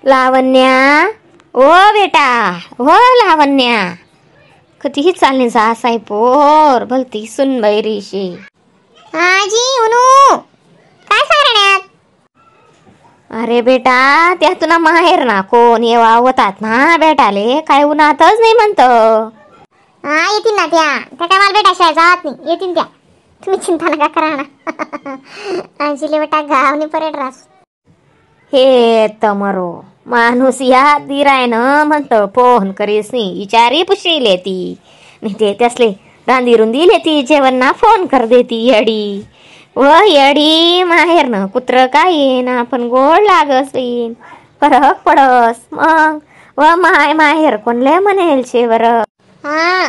लावण्या ओ बेटा हो लावण्या कधीही चालणे जा साई पोर भलती सुन बैरीशी. आजी उनू काय सांगण्यात? अरे बेटा त्यातून माहेर ना कोण येवा होतात ना बेटाले काय उन्हातच नाही म्हणत. हा येतील ना त्या त्या काय मला बेटा जात नाही येतील त्या तुम्ही चिंता नका करा ना. आजीले बेटा गावनी परेड रास. हे तमरो माणूस या दिराय ना म्हणत फोन करीस नाही विचारी पुशी लेती नाही ते त्यासले रांदी रुंदी लेती जेवण ना फोन कर देती येडी व येडी माहेर ना कुत्र काय येईना पण गोड लागस येईन फरक पडस मग व माय माहेर कोणले म्हणेल शे बर. हा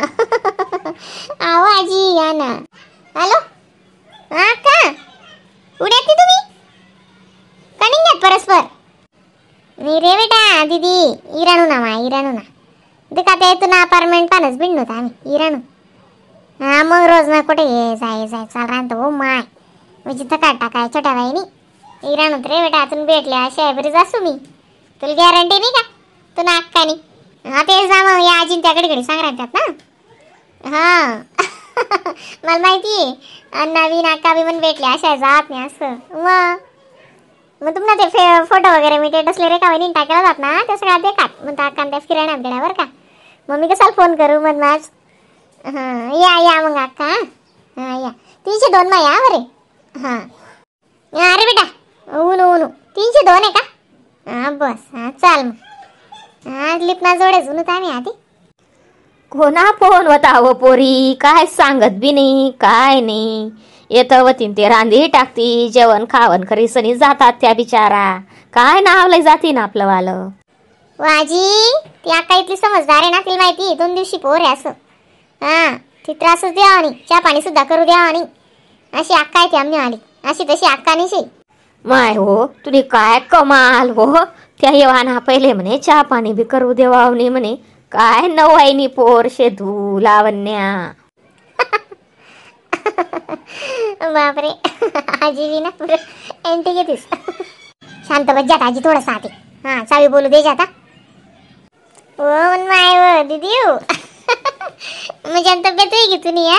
आहो आजी या ना. हॅलो हा का उड्यात तुम्ही कनिंग परस्पर? नाही रे बेटा दीदी इराणू ना मा इराणू ना ते का ते ना अपार्टमेंट पानच बिंडू होता आम्ही इराणू. हा मग रोज ना कुठे ये जाय जाय चाल राहतो हो माय म्हणजे थकाट टाकाय छोट्या बाईनी इराणूत रे बेटा आतून भेटल्या अशा बरी जासू मी तुला गॅरंटी नाही का तू ना अक्कानी. हा तेच ना मग या आजीन त्याकडे घडी सांग राहतात ना. हा मला माहिती आहे अण्णा बी नाका बी पण भेटल्या अशा जात नाही असं. मग मग तुम्हाला ते फोटो वगैरे मी टेटसले रे का वहिनी टाकायला जात ना ते सगळ्या देखात मग अक्का त्या फिरायला आमच्याकडे बरं का. मग मी कशाला फोन करू मग माझ. हां या या मग अक्का. हां या 302 मा या बरे. हां अरे बेटा ऊन ऊन 302 आहे का? हां बस हां चाल मग. हां लिपना जोडे जुनू आम्ही आधी. कोणा फोन होता हो पोरी काय सांगत बी नाही काय नाही येत वतीन ते रांधी टाकती जेवण खावण खरी सनी जातात त्या बिचारा काय नावलंय जाती ना आपलं वालं. आजी ती अक्का इथली समजदार आहे ना तिला माहिती आहे 2 दिवशी पोर आहे असं. हां ती त्रासच द्यावा आणि चहा पाणी सुद्धा करू द्यावा आणि अशी अक्का आहे ती आमने आली अशी तशी अक्का नाही. माय हो तुझी काय कमाल हो त्या येवाना पहिले म्हणे चहा पाणी बी करू देवा नाही म्हणे काय नवाईनी पोर शेधू लावण्या. बापरे आजी बी ना एंटी घेतीस. शांत बस जात आजी थोडंसं आते. हां चावी बोलू दे जाता. हो माय हो दीदी हो म्हणजे तब्येत आहे की तुम्ही या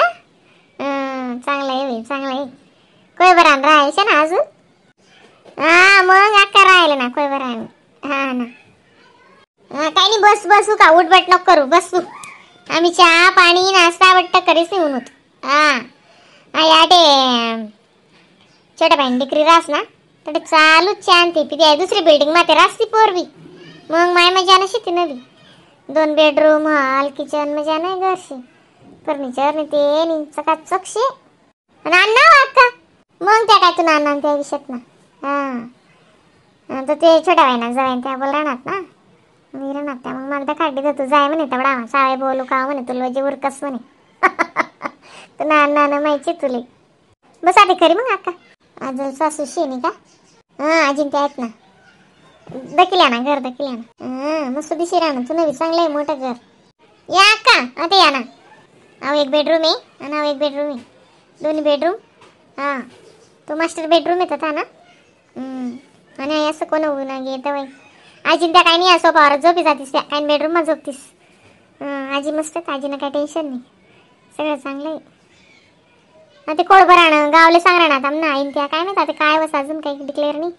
चांगलं आहे चांगलं आहे. कोय बरं राहायचं ना अजून? हा मग अक्का राहिले ना कोय बरं आहे. हा ना हा काही नाही बस बसू का उठबट नको करू बसू आम्ही चहा पाणी नाश्ता बट्ट करीच नाही म्हणून. हा हा याटे छोट्या बहीण डिकरी रास ना तर चालूच छान ती पिती आहे दुसरी बिल्डिंग माते रासती पोरवी मग माय मजा नशी ती नवी 2 bedroom hall kitchen मजा नाही घरशी फर्निचर नाही ते नाही चकाचकशे आणि अण्णा अक्का मग त्या काय तू नाना त्या विषयात ना. हां तर ते छोट्या बाईना जाईन त्या बोल राहणार ना मी राहणार त्या मग मला काढली तर तू जाय म्हणे तेवढा सावे बोलू का म्हणे तुला जे उरकस म्हणे. तर ना ना माहिती तुले बस आधी खरी मग अक्का अजून सासूशी नाही का? हां अजून त्या आहेत ना दकिल्या ना घर दकिल्या ना. हां मस्त दिशी राहणार तू नवी चांगलं आहे मोठं घर. या अक्का आता या ना. अहो 1 बेडरूम आहे आणि अहो 1 बेडरूम आहे 2 बेडरूम. हां तो मास्टर बेडरूम येतात हा ना. आणि असं कोण होऊ ना घेत बाई आजी त्या काही नाही सोफावर झोपी जातीस त्या काही बेडरूममा झोपतीस. आजी मस्त आहे आजीनं काही टेन्शन नाही सगळं चांगलं आहे. ते कोळभर राहणं गावले सांग राहणार आता ना आईन त्या काय माहीत आता काय वस अजून काही डिक्लेअर नाही.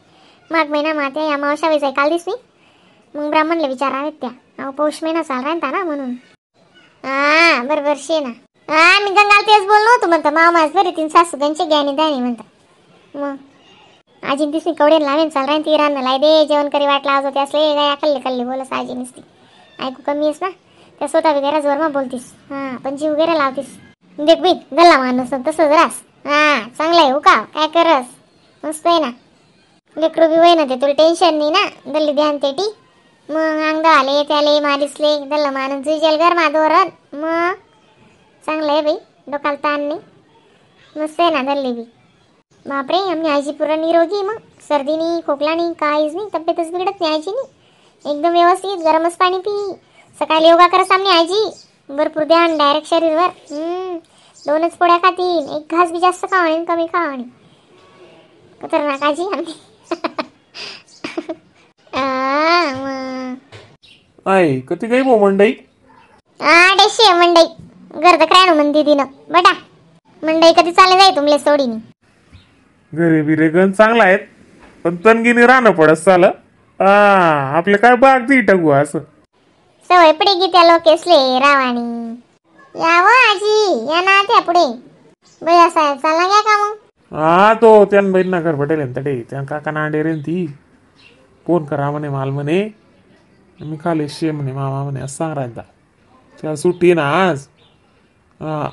माघ महिना मा त्या या मावशा जाय काल दिसली मग ब्राह्मणला विचारावेत त्या अहो पौष महिना चाल राहता ना म्हणून. हां बरोबर शे ना. हां मी गंगाला तेच बोललो होतो म्हणतं मामाच बरी तीन सासू त्यांचे ज्ञानी दानी म्हणतात. मग आजी दिसली कवडे लावेन चाल राहीन ती रान लाई दे जेवण करी वाटला आज होते असले गाया खाल्ले खाल्ले बोलस आजी नसती ऐकू कमी आहेस ना त्या स्वतः वगैरे जोरमा बोलतीस. हां पण जीव वगैरे लावतीस देख बी गल्ला माणूस तसंच रास. हां चांगलं आहे हो का काय करस मस्त आहे ना लेकरू बी वय ना ते तुला टेन्शन नाही ना दल्ली ध्यान ते टी मग अंग आले त्याले मालिसले दल्ला माणूस जुजेल घर मा धोरण मग चांगलं आहे बाई डोकाला ताण नाही मस्त आहे ना दल्ली बी. बापरे आम्ही आजी पुरा निरोगी मग सर्दी नाही खोकला नाही काहीच नाही तब्येतच बिघडत नाही आजी नाही एकदम व्यवस्थित गरमच पाणी पी सकाळी योगा करस आम्ही आजी भरपूर ध्यान डायरेक्ट शरीरवर. 2च पोळ्या खातील 1 घास बी जास्त खावा आणि कमी खावा आणि खतरनाक आजी आम्ही. I कधी काही भाऊ मंडई? आडेशे मंडई गर्द करायनो म्हण दीदीनं बटा मंडई कधी चालले जाई तुमले सोडीनी. घरे बिरे गण चांगला आहेत पण तनगिनी राहणं पडत चाल. आपलं काय बाग दी टाकू असं सवय पडे की त्या लोकेसले रावाणी. यावं आजी या ना त्या पुढे बया साहेब चालला घ्या का मग? हा तो त्यान बहीण ना घर भेटेल तडे त्यान काका नांडे रे ती फोन करा म्हणे माल म्हणे मी खाली शे म्हणे मामा म्हणे असं सांग राहता त्याला सुट्टी ना आज. हा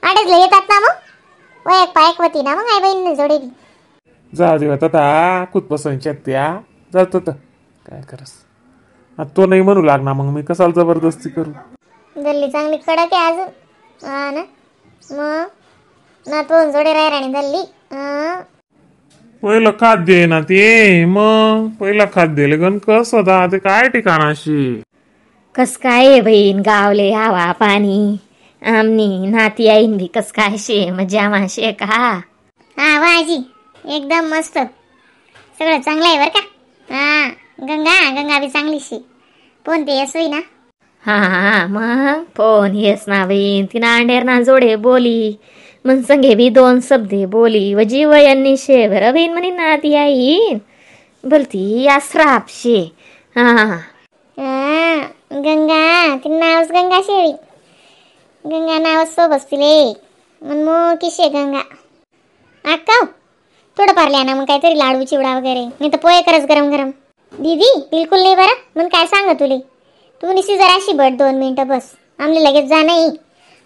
आडेजले येतात ना मग वय एक पायक होती ना मग आई बहीण जोडे बी. जाऊ दे आता कुत पसंत त्या जातो तर काय करस आता तो नाही म्हणू लागणार मग मी कसाला जबरदस्ती करू. दल्ली चांगली कडक आहे अजून. हा ना मग ना तो जोडे राय राणी दल्ली. पहिलं खाद्य आहे ना ते मग पहिलं खाद्य गण कस होता ते काय ठिकाणाशी कस काय बहीण गावले हवा पाणी आमनी नाती आईन बी कस काय शे मजा माशे का? हा वा आजी एकदम मस्त सगळं चांगलं आहे बरं का. हा गंगा गंगा बी चांगली शे फोन ते येसोय ना. हा हा मग फोन येस ना बहीण ती नांडेर ना जोडे बोली मन संगे बी दोन शब्दे बोली व जीव यांनी शे बरं बहीण म्हणे नाती आईन बोलती आसराप शे. हा गंगा ती नावच गंगा शेळी गंगा नावच सोबस तिले मन मोकी शे गंगा. अक्का थोडं पारले ना मग काहीतरी लाडू चिवडा वगैरे नाही तर पोहे करस गरम गरम. दीदी बिलकुल नाही बरं मग काय सांग तुले तू निसी जराशी बट 2 मिनिटं बस आमले लगेच जा नाही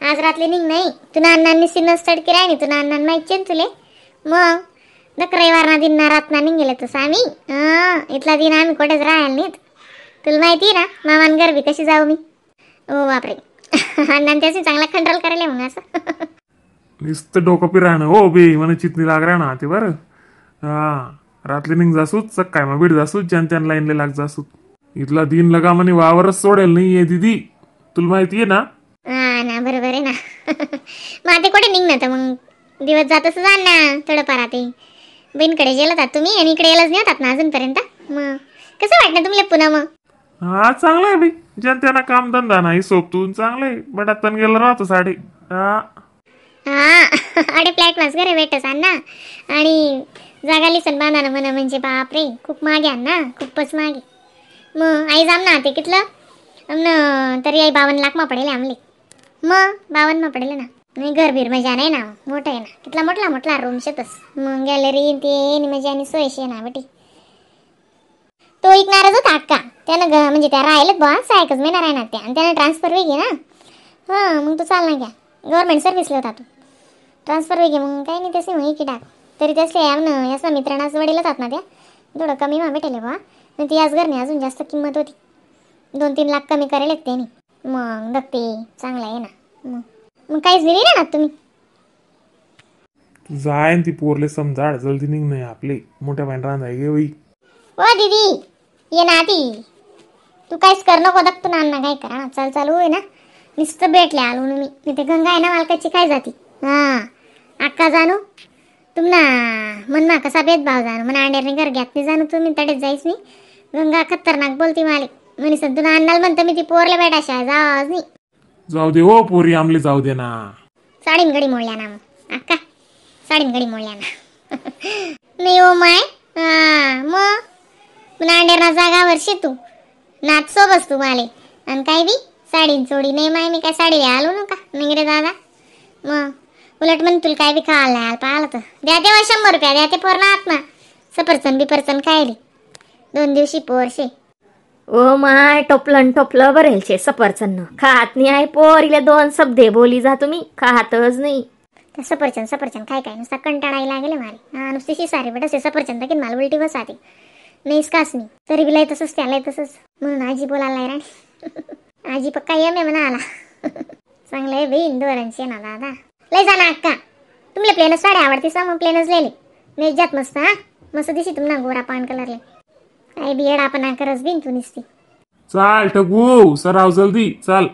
आज रात्री निघ नाही तू नाना निसी नसतडकी राही तू नाना माहिती ना तुले मग दक रविवार ना दिन ना रात ना निघेले तसं आम्ही इथला दिन आम्ही कुठेच राहायला नाहीत तुला माहिती ना मामान गरबी कशी जाऊ मी. ओ बापरे अण्णा त्याची चांगला कंट्रोल करायला मग असं नुसतं डोकं पिराणं हो बे मला चितनी लाग ना ते बरं. हा रात्री निघ जासूच सकाळ मग बीड जासूच ज्यान त्यान लाईनला लाग जासूच इथला दिन लगा म्हणे वावरच सोडेल नाही आहे दीदी तुला माहिती आहे ना. हा ना बरोबर आहे ना. मग आता कुठे निघणार तर मग दिवस जात असं जा ना थोडंफार आता बहीणकडे गेलात तुम्ही आणि इकडे यायलाच नाही होतात ना अजूनपर्यंत मग कसं वाटलं तुम्हाला पुन्हा मग? हा चांगलं आहे बाई ज्यान त्यांना कामधंदा नाही सोबतून चांगलं आहे बट आता गेलं राहतो साडे. हा हा अडे फ्लॅट मास घरे भेटस ना आणि जागा लिसन बांधा ना म्हणा म्हणजे बापरे खूप मागे ना खूपच मागे. मग आई जाम ना ते कितलं आमनं तरी आई 52 लाख मा पडेल आमले मग 52 मा पडेल ना. नाही घर बीर मजा नाही ना मोठं आहे ना कितला मोठला मोठला रूम शेतस मग गॅलरी ते मजा आणि सोयशी ना बेटी. तो एक नाराज होता अक्का त्यानं म्हणजे त्या राहिलेत बा 6 महिना राहणार त्या आणि त्यानं ट्रान्सफर वेगळी ना. हां मग तो चालना घ्या गव्हर्नमेंट सर्व्हिसला होता तो ट्रान्सफर वेगळी मग काही नाही तसे मग की टाक तरी तसले ना याचा मित्रांनाच वडील होतात ना त्या थोडं कमी मा भेटेल बा नाही ती याच घरने अजून जास्त किंमत होती 2-3 लाख कमी करेल त्याने मग बघते चांगलं आहे ना. मग मग काहीच नाही ना तुम्ही जाय ती पोरले समजा जल्दी निघ नाही आपले मोठ्या बाईन रांधाय गे बाई. ओ दीदी ये ना ती तू काहीच कर नको दत्त ना काय करा ना चाल चालू आहे ना नुसतं भेटले आलो ना मी मी ते गंगा आहे ना मालकाची काय जाती. हां अक्का जाणू तुमना मनमा कसा भेदभाव जाणू म्हणा अंडेरने घर घ्यात नाही जाणू तुम्ही तडेच जाईच नाही. गंगा खतरनाक बोलती माले म्हणे सर तुला अण्णाला म्हणतं मी ती पोरला भेटाशा जाच नाही. जाऊ दे हो पोरी आमले जाऊ दे ना साडीन गडी मोडल्या ना मग अक्का साडीन गडी मोडल्या ना. नाही ओ my. हा मग अंडेरना जागावर शे तू नाच सोबस तू माले आणि काय बी साडीन चोडी नाही माय मी काय साडी आलो नका नाही रे दादा. मग उलट म्हण तुला काय बी खायला नाही आलं पाहिलं तर द्या तेव्हा 100 रुपया द्या ते पोर ना आत्मा सफरचंद बिफरचंद खायली 2 दिवशी पोरशे. ओ my टोपलं टोपलं भरेल शे सफरचंद खात नाही आहे पोरीला 2 शब्दे बोली जा तुम्ही खातच नाही. त्या सफरचंद सफरचंद काय काय नुसता कंटाळायला लागेल मला. हा नुसती शिसारे बेटा सफरचंद की मला उलटी बसाते नाहीच काच नाही तरी बी लय तसंच त्याला तसंच म्हणून आजी बोलायला राणी. आजी पक्का येम आहे म्हणा आला. चांगलं आहे बहीण दोरांची ना दादा लय जा ना अक्का तुमले प्लेनच साड्या आवडते सा मग प्लेनच लिहिले नाही जात मस्त. हा मस्त दिशी तुम्हाला गोरा पान कलरले काय बियड आपण करस बिन तू निसती. चाल ठगू सराव जल्दी चाल.